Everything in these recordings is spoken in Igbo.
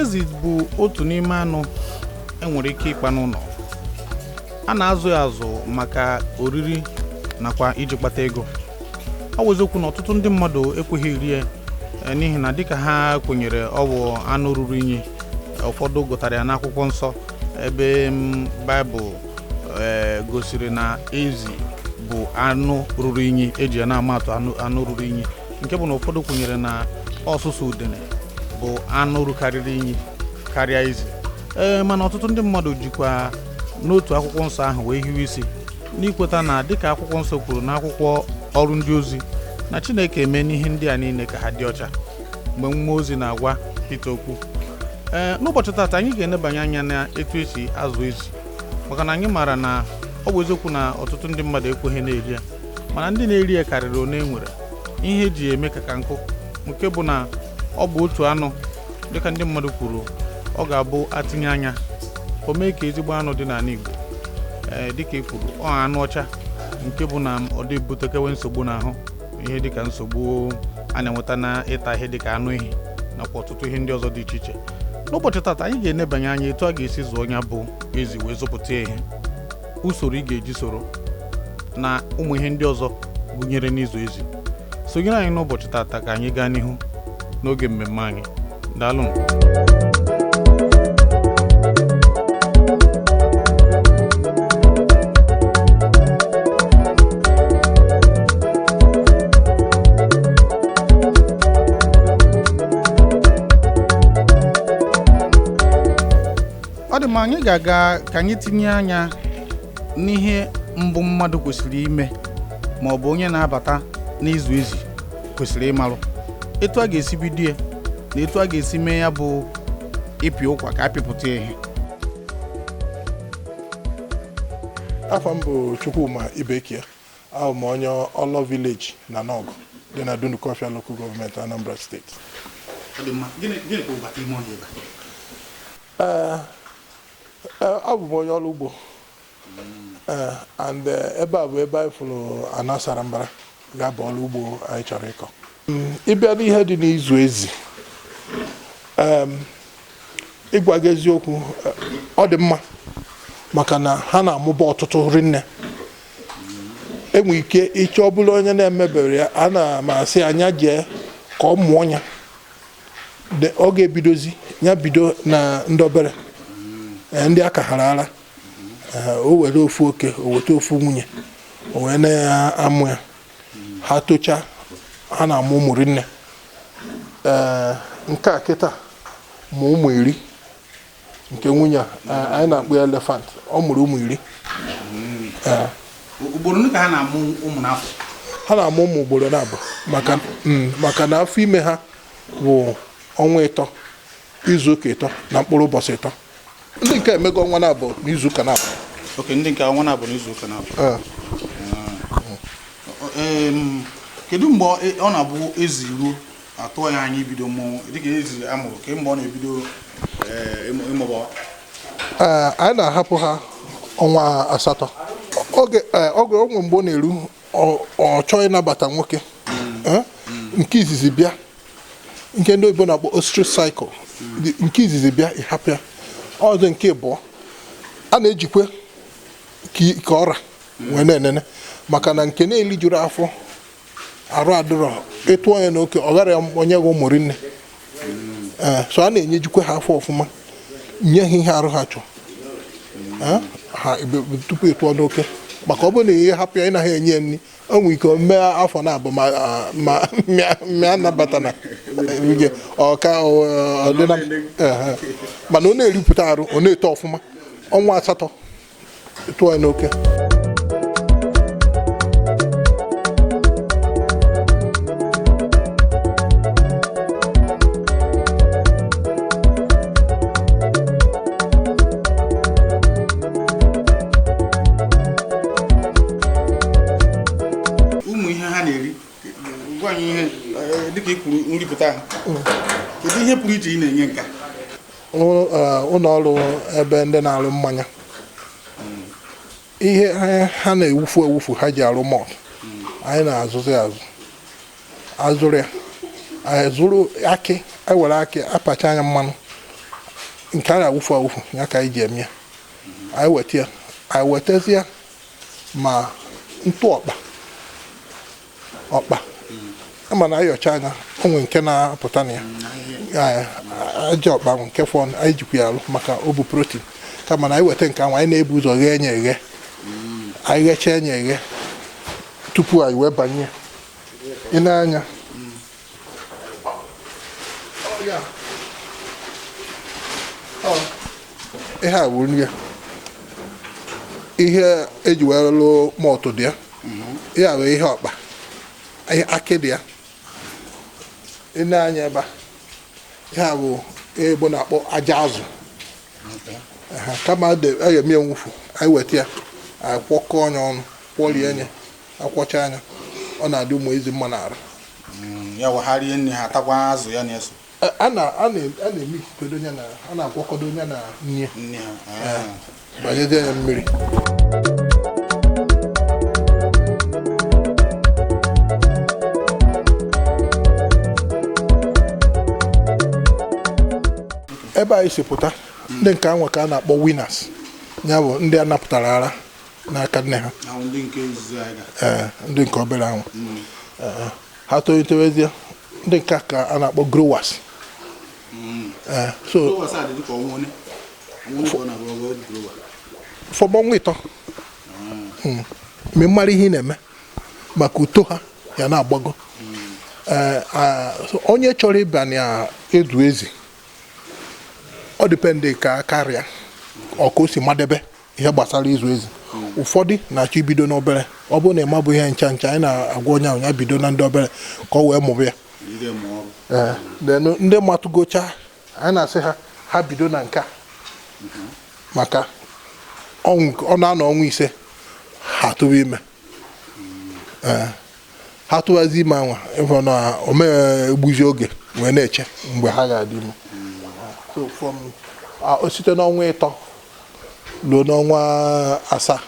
Ezi bụ otu n'ime anụ enwere ike ịkpa n'ụlọ. A na-azụ ya azụ maka oriri nakwa iji kpata ego. Ọ bụ eziokwu na ọtụtụ ndị mmadụ ekweghị eri ya, n'ihi na dịka ha kwenyere ọ bụ anụ ruru unyi. Ụfọdụ gụtara ya n'akwụkwọ nsọ ebe Baịbụl gosiri na ezi bụ anụ ruru unyi, eji ya na-ama atụ anụ ruru unyi, nke bụ na ụfọdụ kwenyere na ọsụsụ udene bụ anụ rukarịrị unyi karịa ezi. Mana ọtụtụ ndị mmadụ jikwa n'otu akwụkwọ nsọ ahụ wee hiwe isi n'ikweta na dịka akwụkwọ nsọ kwuru n'akwụkwọ ọrụ ndị ozi na Chineke eme n'ihe ndị a niile ka ha dị ọcha mgbe mmụọ ozi na-agwa Pita okwu. N'ụbọchị taata anyị ga-enebanye anya na etu esi azụ ezi, maka na anyị maara na ọ bụ eziokwu na ọtụtụ ndị mmadụ ekweghị na-eri ya, mana ndị na-eri ya karịrị one e nwere ihe eji eme ka nkụ, nke bụ na ọ bụ otu anụ dịka ndị mmadụ kwuru ọ ga-abụ atinye anya o mee ka ezigbo anụ dị n'ala Igbo. Dịka e kwuru, ọ anụ ọcha nke bụ na ọ dị butekewe nsogbu n'ahụ, ihe dịka nsogbu a na-enweta na ịta ihe dịka anụ ehi nakwa ọtụtụ ihe ndị ọzọ dị iche iche. N'ụbọchị taata anyị ga-enebanye anya etu a ga-esi zụọ ya bụ ezi wee zụpụta ihe, usoro ị ga-eji soro na ụmụ ihe ndị ọzọ gụnyere n'ịzụ ezi. Sonyere anyị n'ụbọchị taata ka anyị gaa n'ihu n'oge mmemme anyị. Daalụ. Ọ dị mma, anyị ga-aga ka anyị tinye anya n'ihe mbụ mmadụ kwesịrị ime ma ọ bụ onye na-abata n'ịzụ ezi kwesịrị ịmarụ etu a ga-esi bido ya na etu a ga-esi mee ya bụ ịpị ụkwa ka a pịpụta ihe. Afọ m bụ Chukwuma Ibekia, abụ m onye Ọlọ Village na Nọgụ dị na Dunukọfịa Local Government, Anambra State. Ee, abụ m onye ọrụ ugbo, and ebe a bụ ebe anyị fụrụ ana sara mbara ga-abụ ọrụ ugbo anyị chọrọ ịkọ. Ịbịa n'ihe dị n'ịzụ ezi, ịgwa gị eziokwu, ọ dị mma maka na ha na-amụba ọtụtụ rinne. Enwe ike ịchọ ọ bụrụ onye na-emebere ya, a na m asị anya jee ka ọ mụọ ya. Ọ ga-ebidozi ya bido na ndị obere, ndị aka hara ara. O were ofu oke, o weta ofu nwunye, o wee na-amụ ya. Ha tocha, ha na-amụ ụmụ rinne. Nke a kịta mụ ụmụ 10, nke nwunye a anyị na-akpọ ya elephant, ọ mụrụ ụmụ 10. Ugboro ole ka ha na-amụ ụmụ n'afọ? Ha na-amụ ụmụ ugboro na-abụ, maka na afọ ime ha bụ ọnwa 3, izu ụka 3 na mkpụrụ ụbọchị 3. Ndị nke emego ọnwa na-abụ na izu ụka na-abụ. Ok, ndị nke ọnwa na-abụ na izu ụka na-abụ. Kedu mgbe ọ na-abụ ezi ruo atụọ ya anya ibido mụọ, dịka ezi amụrụ, kemgbe ọ na-ebido ịmụba? Anyị na-ahapụ ha ọnwa 8. Oge onwe mgbe ọ na-eru ọ chọọ ịnabata nwoke. Nke izizi bịa, nke ndị oyibo na-akpọ ostrich cycle, nke izizi bịa ịhapụ ya. Ọzọ nke abụọ a na-ejikwe ka ọra wee na-enene, maka na nke na-elijuru afọ arụ adịrọ, ịtụọ ya n'oke ọ gara onye gị ụmụ rinne. So a na-enyejikwe ha afọ ọfụma, nye ha ihe arụ ha chọrọ ha tupu ịtụọ n'oke, maka ọ bụrụ na ihe hapụ ya ị naghị enye ya nri, o nwere ike mee afọ na-abụ ma anabata na ọka ọdịna, mana ọ na-eripụta arụ, ọ na-eto ọfụma. Ọnwa 8 tụọ ya n'oke. Ụmụ ihe ha na-eri, gwa anyị ihe dịka ị kwuru nripụta ha, kedu ihe pụrụ iche ị na-enye nka? Ụlọ ọrụ ebe ndị na-arụ mmanya, ihe ha na-ewufu ewufu ha ji arụ malt, anyị na-azụzi azụ, azụrụ ya, anyị zụrụ akị, ewere akị apacha anya mmanụ, Nke a na-awụfu awụfu ya ka anyị ji eme ya. Anyị weta ya, anyị wetazi ya ma ntụ ọkpa ọkpa ama na ayọcha anya, o nwere nke na-apụta na ya. Aja ọkpa ahụ nke fọ, anyị jikwa ya alụ maka ọ bụ protein. Kama na anyị weta nke ahụ, anyị na-ebu ụzọ ghee nya eghe. Anyị ghechaa nya eghe tupu anyị wee banye ị na-anya. Ihe a bụ nri ya, ihe eji wee lụọ malt dị ya. Ihe a bụ ihe ọkpa, ihe akị dị ya. Ị na-anya ebe a, ihe a bụ ihe Igbo na-akpọ aja azụ. Kama a ga-eme ya nwufu, anyị weta ya, anyị kwọkọọ anya ọnụ, kwọrie anya, akwọcha anya, ọ na-adị ụmụ ezi mma n'arụ. Ya wụ ha rie nri, ha takwa azụ ya na-eso. A na-eme ikodo ya na a na-agwakọdo ya na nri. Nri ha. Banyezie ya mmiri. Ebe anyị si pụta, ndị nke anwa ka a na-akpọ weaners, ya bụ ndị a napụtara ara n'aka nne ha. Ahụ ndị nke izizi anyị ga. Ee, ndị nke obere anwa. Ee, ha tolitewezie, ndị nke a ka a na-akpọ growers. Ee, so Growers a dị dịka ọnwa one. Ọnwa one ka ọ na-abụ ọgọ grower. Fọbọ ọnwa 3. Ma ị mara ihe ị na-eme maka uto ha ya na-agbago. Ee, so onye chọrọ ịba na ịzụ ezi, ọ depend ka karịa ọ ka o si madebe ihe gbasara ịzụ ezi. Ụfọdụ na-achọ ibido n'obere. Ọ bụrụ na ị mabụ ihe ncha ncha, anyị na-agwa onye ahụ ya bido na ndị obere ka ọ wee mụba ya. Ide mụọ ọrụ. Ee, then ndị matụgocha, anyị na-asị ha ha bido na nke a maka ọ na-anọ ọnwa 5 ha atụwa ime. Ee, ha tụwazi ime anwa, ịhụ na o mee egbuzi oge wee na-eche mgbe ha ga-adị ime. So from site n'ọnwa 3 ruo n'ọnwa 7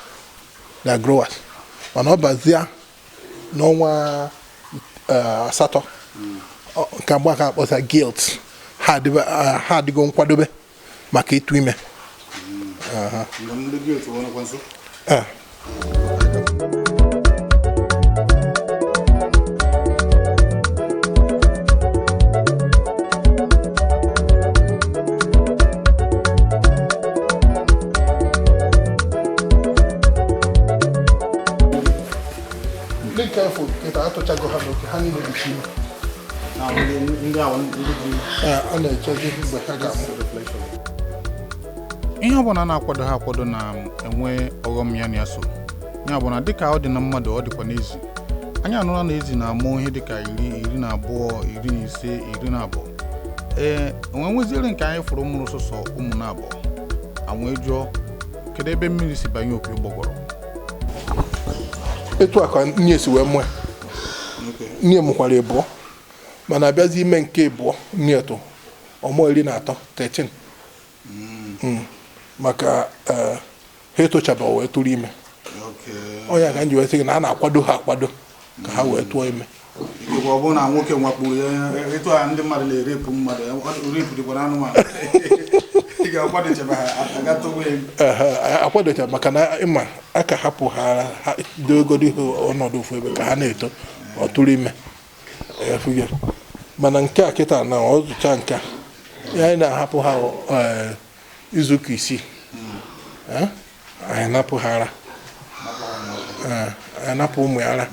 na growers, mana ọ bazie n'ọnwa 8, nke mgbe aka akpọsa gilt, ha adịgo nkwadobe maka ịtụ ime. Mgbe ndị gilt wee nọkwa nso. Ee. Ndị nke afọ kịta atụchago ha n'oke ha niile dị ime. Na ndị ahụ ndị dị ime. Ee, a na-echezi mgbe ha ga-amụ. Ihe ọbụla na-akwado ha akwado na-enwe ọghọm ya na ya so. Ya bụ na dịka ọ dị na mmadụ, ọ dịkwa n'ezi. Anyị anụla na ezi na-amụ ihe dịka 10, 12, 15, 12. Ee, enwe nweziere nke anyị fụrụ mụrụ sọsọ ụmụ na abụọ. Anwụ jụọ, kedu ebe mmiri si banye opi ụgbọgọrọ? Etu a ka nne si wee mụọ ya. Nne mụkwara ịbụọ, mana abịazi ime nke ịbụọ nne tụ ọmụ 13, 13. Maka ha etochaba wee tụrụ ime. Ọ ya ka m ji wee sị gị na a na-akwado ha akwado ka ha wee tụọ ime. Ikekwe ọ bụrụ na nwoke nwakpuru ya, etu a ndị mmadụ na-erepụ mmadụ, repụ dịkwa n'anụmanụ. Ị ga-akwadochebe ha aga tụwa ego. Ehe, akwadocha maka na ịma aka hapụ ha, ha dogodi ha ọnọdụ ofu ebe ka ha na-eto, ọ tụrụ ime. Efuge. Mana nke a kịta na ọ zụcha nke a, ya anyị na-ahapụ ha, izuụka 6. Anyị napụ ha ara. Anyị napụ ụmụ ya ara.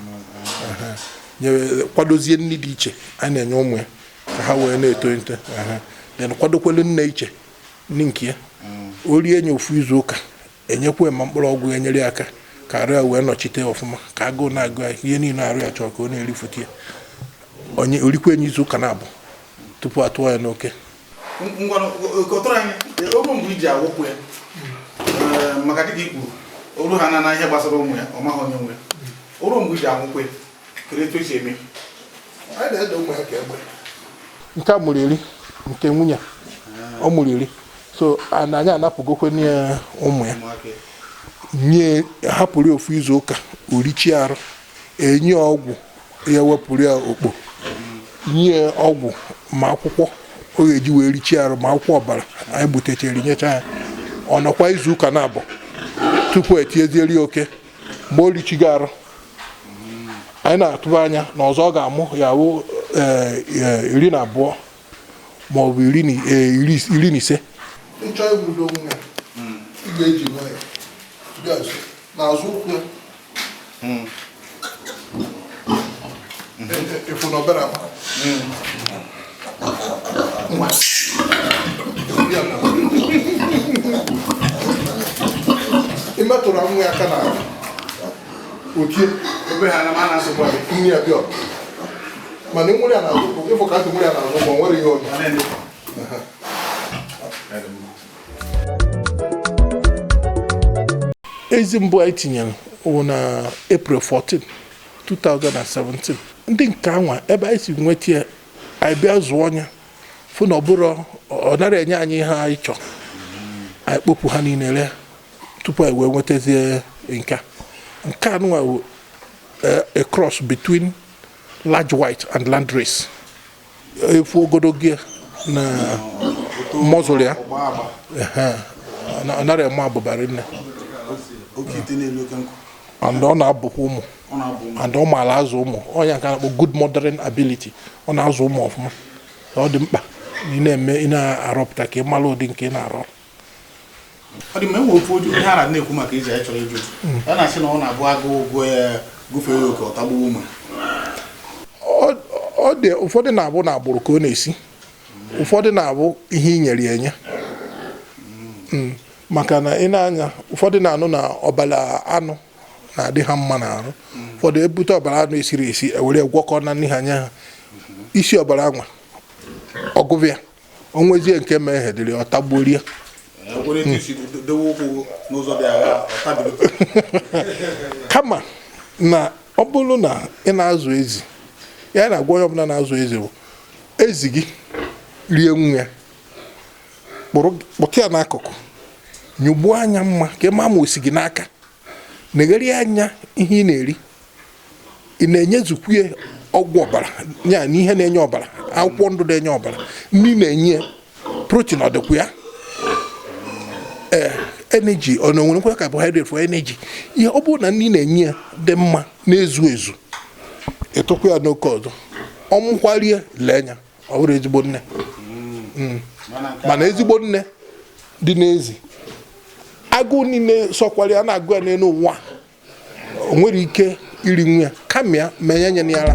Kwadozie nri dị iche a na-enye ụmụ ya ka ha wee na-eto eto. Then kwadokwelu nne iche nri nke ya. O rie nye ofu izu ụka, enyekwa ya ma mkpụrụ ọgwụ enyere ya aka ka arụ ya wee nọchite ọfụma, ka agụụ na-agụ ya, ihe niile arụ ya chọrọ ka ọ na-erifute ya. Onye orikwa enye izu ụka na-abụ tupu atụọ ya n'oke. Ngwanụ, kọtụrụ anyị oge mgbe iji awụpụ ya. Maka dịka i kwuru, oru ha na ihe gbasara ụmụ ya, ọ maghị onye nwe. Oru mgbe iji awụpụ ya, kedu etu esi eme? Anyị na-ede ụmụ ya ka egbe. Nke a mụrụ 10, nke nwunye ọ mụrụ 10. So na anyị anapụgokwe ya ụmụ ya. Nye hapụrụ ya ofu izu ụka, orichi arụ, enye ọgwụ ya wepụrụ ya okpo, nye ọgwụ ma akwụkwọ Ọ ga-eji wee richie arụ ma akwụkwọ ọbara anyị gbutechara nyecha ya. Ọ nọkwa izu ụka na abụọ tupu etiezieri oke. Mgbe o richigo arụ, anyị na-atụba anya na ọzọ ọ ga-amụ ya wụ 12 ma ọ bụ 15. Ịchọ ịnwudo nwa, ị ga-eji nwayọ bịa nso n'azụ ụkwụ ya. Ịfụ na obere akpa. Ngwa. Ya na. Ị metụrụ nwa ya aka n'ahụ, otie. Ebe ha na ma na-asụkwa gị. Nne ya bịa, mana ị nwere ya n'azụ ụkwụ, ịfụ ka asị nwere ya n'azụ ụkwụ, o nwere ihe ọzọ. Ezi mbụ anyị tinyere wụ na April 14, 2017. Ndị nke anwa ebe anyị si nweta ya, anyị bịa zụọ ọnya, fụ na ọ bụrụ ọ nara enye anyị ihe anyị chọrọ, anyị kpopụ ha niile ree tupu anyị wee nwetazie nke a. Nke a nụnwa wụ a cross between large white and landrace. Efu ogologo ya na muzzle ya. Ọgba agba. Ehe. Ọ nara eme abụba rinne. Oke ite na-elu oke nkụ. And ọ na-abụkwa ụmụ. Ọ na-abụ ụmụ. And ọ maara azụ ụmụ. Ọnya nke a na-akpọ good mothering ability. Ọ na-azụ ụmụ ọfụma. Ọ dị mkpa na ị na-eme, ị na-arọpụta ka ị mara ụdị nke ị na-arọ. Ọ dị mma. Enwe ofu oju ihe a na-ekwu maka iji anyị chọrọ ịjụ. A na-asị na ọ na-abụ agụụ gụọ ya gụfee ya oke, ọ tagbuo ụmụ ya. Ọ dị ụfọdụ na-abụ na agbụrụ ka ọ na-esi, ụfọdụ na-abụ ihe i nyere ya enye. Maka na ị na-anya, ụfọdụ na-anụ na ọbara anụ na-adị ha mma n'arụ. Ụfọdụ ebute ọbara anụ esiri esi, ewere gwọkọ na nri ha nye ha. Isi ọbara anwa ọgụvịa o nwezie nke mee hedịrị, ọ tagbuorie. Were etu isi dowe ụkwụ n'ụzọ dị agha, ọ tabigo. Kama na ọ bụrụ na ị na-azụ ezi, ya na-agwa onye ọbụla na-azụ ezi bụ ezi gị rie nwa ya, kpụrụ kpụta ya n'akụkụ, nyugbuo anya mma ka ị maa ma o si gị n'aka. Negharị anya ihe ị na-eri, ị na-enyezukwu ya ọgwụ ọbara ya na ihe na-enye ọbara, akwụkwọ ndụ na-enye ọbara, nri na-enye protein, ọ dịkwa ya ee energy, ọ na onwerekwa carbohydrate for energy. Ihe ọ bụrụ na nri na-enye ya dị mma na-ezu ezu, ịtụkwa ya n'oke ọzọ, ọmụkwarie, lee anya, ọ bụrụ ezigbo nne. Mana ezigbo nne dị n'ezi, agụụ niile sọkwara ya na-agụ ya n'elu ụwa, o nwere ike iri nwa ya kama ya ma enye nye ya ara.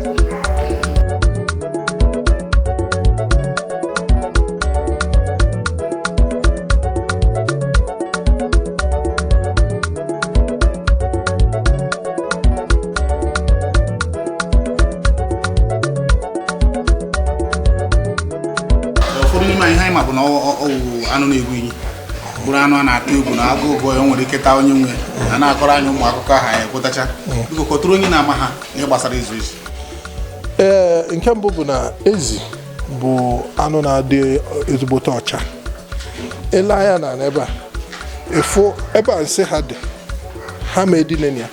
Ụfọdụ n'ime anyị, ihe anyị ma bụ na ọ wụ anụ na-egbu inyi, bụrụ anụ a na-atụ egwu na agụụ gụọ ya, o nwere ike taa onye nwe. A na-akọrọ anyị ụmụ akụkọ ahụ, anyị ekwetacha. Biko, kọtụrụ onye na-ama ha ihe gbasara ịzụ ezi. Ee, nke mbụ bụ na ezi bụ anụ na-adị ezigbote ọcha. Ele anya na ebe a, ịfụ ebe a nsị ha dị, ha ma edine ya,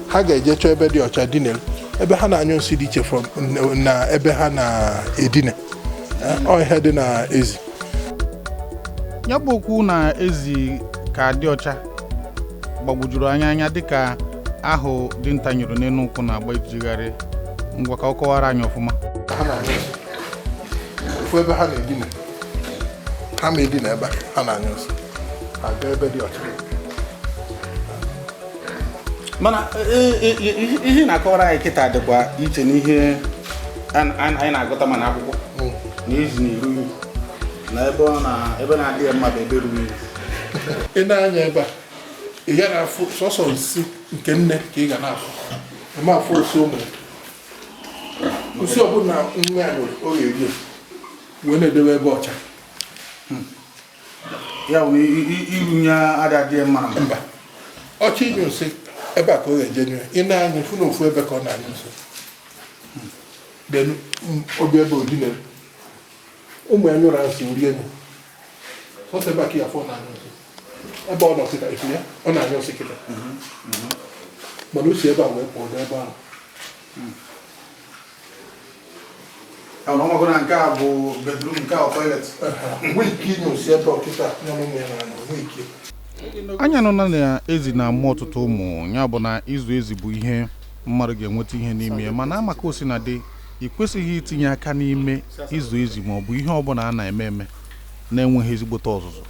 ha ga-eje chọọ ebe dị ọcha dinere. Ebe ha na-anyụ nsị dị iche from na ebe ha na-edine. Ọ ihe dị na ezi. Ya bụ okwu na ezi ka dị ọcha gbagwojuru anya anya, dịka ahụ dinta nyụrụ n'elu nkwụ na-agba ijigharị. Ngwa, ka ọ kọwara anyị ọfụma. Ha na-anyụ nsị. Ofu ebe ha na-edina, ha ma edina ebe a, ha na-anyụ nsị, ha gaa ebe dị ọcha. Mana ihe na-akọwara anyị kịta dịkwa iche n'ihe anyị na-agụta ma n'akwụkwọ, na ezi na-eru unyi, na ebe ọ na ebe na-adịghị mma bụ ebe ruru unyi. Ị na-anya ebe a, ị gaghị afụ sọsọ nsị nke nne ka ị ga na-afụ. Ị ma afụ nsị ụmụ ya. Nsị ọbụla nwa ya nwere, ọ ga-eri ya wee na-edobe ebe ọcha. Ya bụ na iru unyi adịghị mma na mbụ. Mba, ọchọ ịnyụ nsị, ebe a ka ọ ga-eje nyụ ya. Ị na-anya, fụ na ofu ebe ka ọ na-anyụ nsị. Then obi ebe odinere ụmụ ya nyụrụ nsị, rie ya. Sọsọ ebe a ka ya afọ na-anyụ nsị. Ebe ọ nọ kịta, ifu ya, ọ na-anyụ nsị kịta, mana o si ebe a wee pụọ gaa ebe ahụ. Ya na ọmago na nke a bụ bedroom, nke a toilet. Nwee ike inye osi ebe ọkịta ya na ụmụ ya na nwee ike. Anyị anụla na ezi na-amụ ọtụtụ ụmụ, ya bụ na ịzụ ezi bụ ihe mmadụ ga-enweta ihe n'ime ya, mana amaka o si na dị, ị kwesịghị itinye aka n'ime ịzụ ezi ma ọ bụ ihe ọbụla a na-eme eme na-enweghị ezigbote ọzụzụ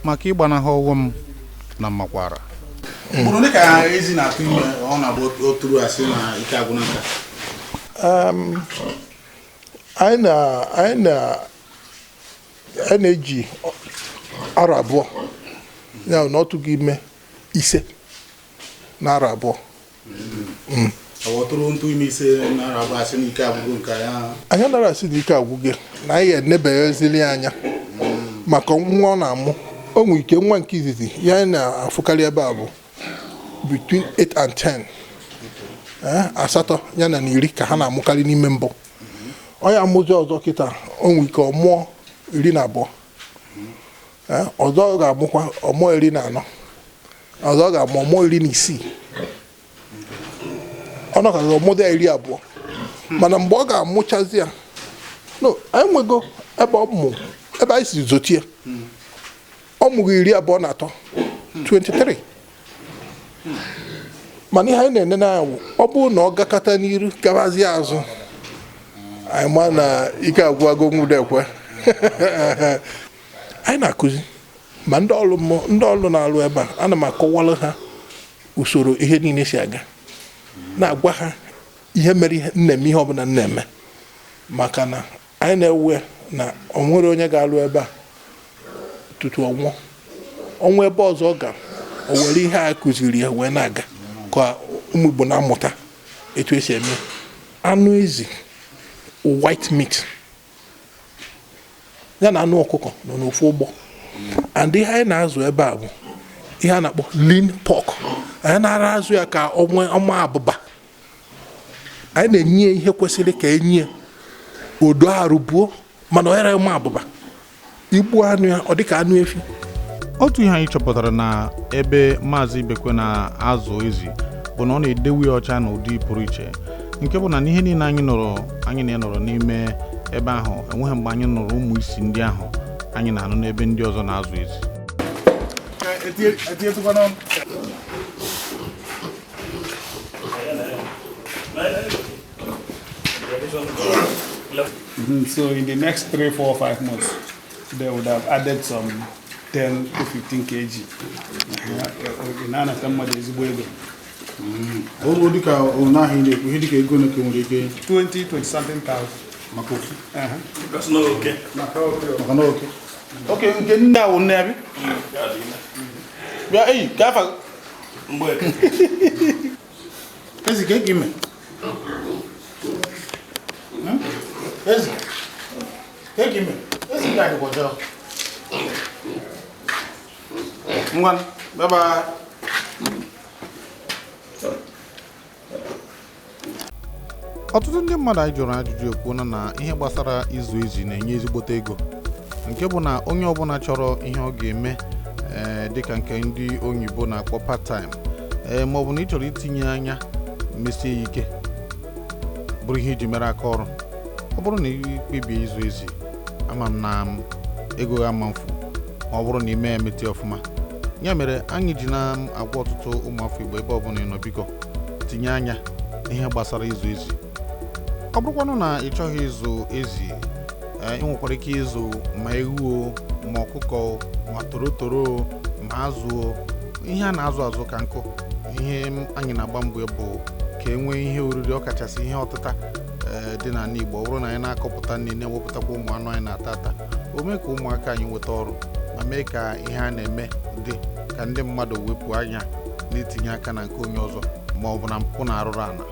maka ịgbanahụ ọghọm na mmakwara. Bụrụ dịka ezi na-atụ ime, ọ na-abụ o turu asị na ike agwụ n'aka. Anyị na anyị na anyị na-eji arọ 2, ya na ọ tụghị ime 5 na arọ 2. Ọ tụrụ ntụ ime 5 na arọ 2, asị na ike agwụgo nke ya. Anyị anaghị asị na ike agwụgo, na anyị enebeghezili anya maka nwa ọ na-amụ. O nwere ike nwa nke izizi ya anyị na-afụkarị ebe a bụ between 8 and 10, 8 ya na 10 ka ha na-amụkarị n'ime mbụ. Ọ ya amụzi ọzọ kịta, o nwere ike ọ mụọ 12, ọzọ ọ ga-amụkwa ọ mụọ 14, ọzọ ọ ga-amụ ọ mụọ 16, ọ nọkazi ọ mụọ ya 20. Mana mgbe ọ ga-amụchazi ya, no, anyị nwego ebe ọ mụ, ebe anyị si zotie, ọ mụghị 23, 23. Mana ihe anyị na-ene n'anya bụ ọ bụrụ na ọ gakọta n'iru gabazie azụ, anyị ma na ike agwụgo nwudekwe. Anyị na-akụzi ma ndị ọrụ m, ndị ọrụ na-arụ ebe a, ana m akọwara ha usoro ihe niile si aga, na-agwa ha ihe mere ihe m na-eme, ihe ọbụla m na-eme, maka na anyị na-ewe na o nwere onye ga-arụ ebe a tutu ọ nwụọ. Ọnwa ebe ọzọ ọ ga, o were ihe a kụziri ya wee na-aga, ka ụmụ Igbo na-amụta etu esi eme anụ ezi, white meat ya na anụ ọkụkọ nọ n'ofu ụgbọ. And ihe anyị na-azụ ebe a bụ ihe a na-akpọ lean pork. Anyị na-ara azụ ya ka ọnwa abụba. Anyị na-enye ihe kwesịrị ka enye odo arụ buo, mana ọ yara ọma abụba. Igbu anụ ya ọ dịka anụ efi. Otu ihe anyị chọpụtara na ebe Maazị Ibekwe na-azụ ezi bụ na ọ na-edewe ya ọcha n'ụdị pụrụ iche, nke bụ na n'ihe niile anyị nọrọ, anyị na-enọrọ n'ime ebe ahụ, enweghị mgbe anyị nụrụ ụmụ isi ndị ahụ anyị na-anụ n'ebe ndị ọzọ na-azụ ezi. So in the next 3, 4, 5 months, they would have added some 10 to 15 kg. Ị na-anata mmadụ ezigbo ego. Olu dịka onye ahụ ị na-ekwu, ihe dịka ego na-eke nwere ike 20, 20 something thousand. Maka ofu. Maka oke. Maka na oke. Oke nke ndị ahụ nne ya bi? Bịa eyi, ka afa. Ezi ka ime. Ezi. Ka ime. Ezi ka adịkwa ọjọọ. Ngwa, bye bye. Ọtụtụ ndị mmadụ anyị jụrụ ajụjụ ekwuola na ihe gbasara ịzụ ezi na-enye ezigbote ego, nke bụ na onye ọbụla chọrọ ihe ọ ga-eme, dịka nke ndị oyibo na-akpọ part time, ma ọ bụ na ị chọrọ itinye anya mesie ya ike bụrụ ihe iji mere aka ọrụ, ọ bụrụ na ị kpebie ịzụ ezi, ama m na ego ya ama mfu ma ọ bụrụ na ime ya metie ọfụma. Ya mere anyị ji na-agwa ọtụtụ ụmụafọ Igbo ebe ọbụla ị nọ, biko tinye anya n'ihe gbasara ịzụ ezi. Ọ bụrụkwanụ na ị chọghị ịzụ ezi, ị nwekwara ike ịzụ ma ewu o, ma ọkụkọ o, ma torotoro o, ma azụ o. Ihe a na-azụ azụ ka nkụ. Ihe anyị na-agba mbọ bụ ka e nwee ihe oriri, ọkachasị ihe ọtịta, dị n'ala Igbo. Ọ bụrụ na anyị na-akọpụta nri, na-ewepụtakwa ụmụ anụ anyị na-ata ata, o mee ka ụmụaka anyị nweta ọrụ ma mee ka ihe a na-eme dị ka ndị mmadụ wepụ anya n'itinye aka na nke onye ọzọ ma ọ bụ na mpụ na arụrụ ala.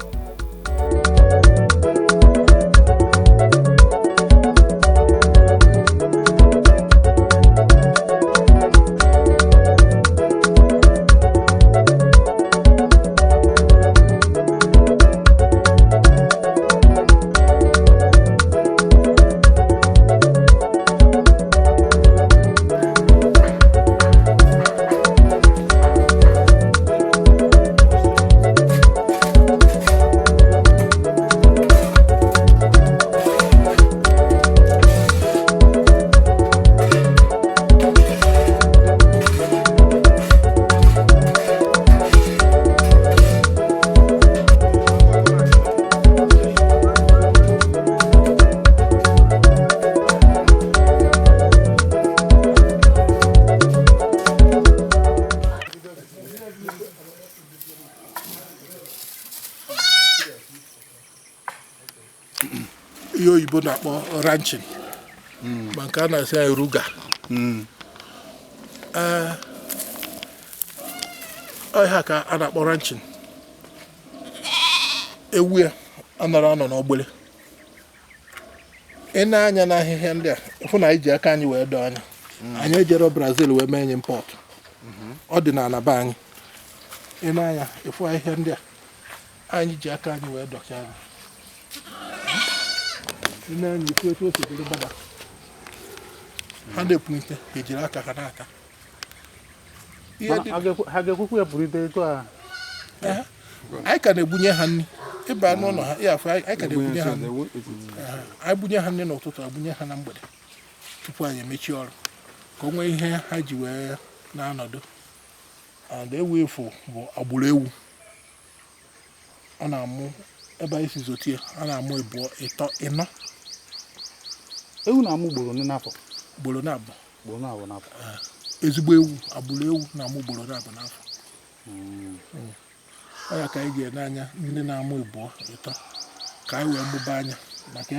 Ihe oyibo na-akpọ ranching, ma nke a na-asị anyị ruga. Ee, ọ ihe a ka a na-akpọ ranching. Ewu ya anara anọ n'ọgbịrị. Ị na-anya n'ahịhịa ndị a, fụ na anyị ji aka anyị wee doo anya. Anyị ejero Brazil wee mee anyị import. Ọ dị n'ala be anyị. Ị na-anya, ịfụ ahịhịa ndị a anyị ji aka anyị wee dọcha anya. Ị na-anya, ịfụ etu o si dịrị gbada. Ha na-epulite, ha ejiri aka ha na-ata ihe. Ha ga-ekwekwu ya pụrụ ite etu a? Ehe. Anyị ka na-egbunye ha nri. Ịba n'ụlọ ha ya afụ, anyị ka na-egbunye ha nri. Ehe. Anyị gbunye ha nri n'ụtụtụ, agbunye ha na mgbede tupu anyị emechie ọrụ, ka o nwee ihe ha ji wee na-anọdụ. And ewu efu bụ agbụrụ ewu ọ na-amụ. Ebe anyị si zotie, a na-amụ ịbụọ, ịtọ, ịnọ. Ewu na-amụ ugboro ole n'afọ? Ugboro na-abụ. Ugboro na-abụ n'afọ? Ezigbo ewu, agbụrụ ewu na-amụ ugboro na-abụ n'afọ. Ọ ya ka anyị ga-ene anya ndị na-amụ ịbụọ, ịtọ, ka anyị wee mụba anya, maka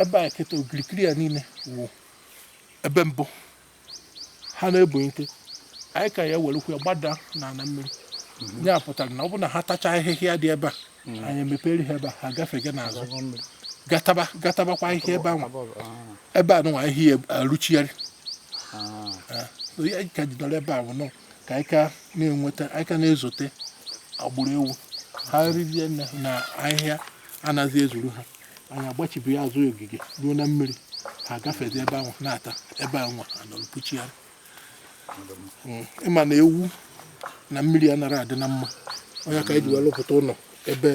ebe a kịta, okirikiri ya niile wụ ebe mbụ ha na-ebunite. Anyị ka ya werekwu ya gbada n'ala mmiri. Ya pụtara na ọ bụ na ha tachaa ahịhịa dị ebe a, anyị emepere ha ebe a, ha gafege n'azụ, gataba gatabakwa ahịhịa ebe ahụ. Ebe a nụnwa, ahịhịa aruchigharị. So ihe anyị ka ji nọrọ ebe a bụ nọ ka anyị ka na-enweta, anyị ka na-ezote agbụrụ ewu. Ha rizie nne na ahịhịa anaghị ezuru ha, anyị agbachibu ya azụ ogige ruo na mmiri, ha gafezi ebe ahụ na-ata. Ebe ahụ nwa anọrọ puchigharị. Ịma na ewu na mmiri anaghị adị na mma. Onye ka anyị ji wee lụpụta ụlọ ebe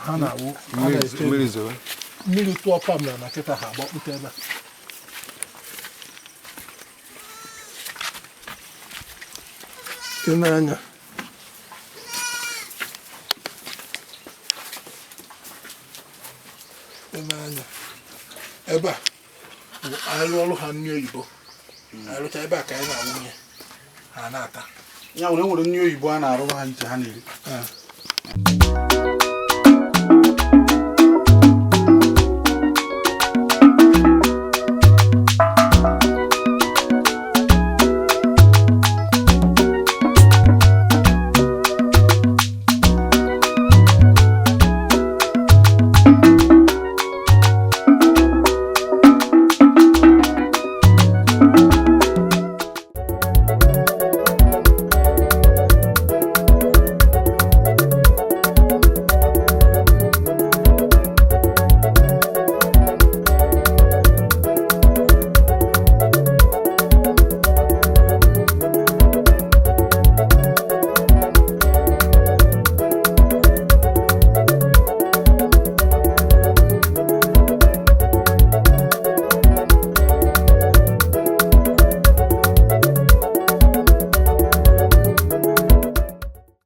ha na-awụ ha na-eche. Mmiri zowe. Mmiri tụọ pam na kịta, ha agbakpute ebe a. Ị na-anya, ị na-anya ebe a bụ anyị rụọ ọrụ ha nri oyibo. Anyị rụcha ebe a ka anyị na-awụnye ha na-ata. Ya nwere, enwere nri oyibo a na-arụ ha iche ha na-eri? Ee.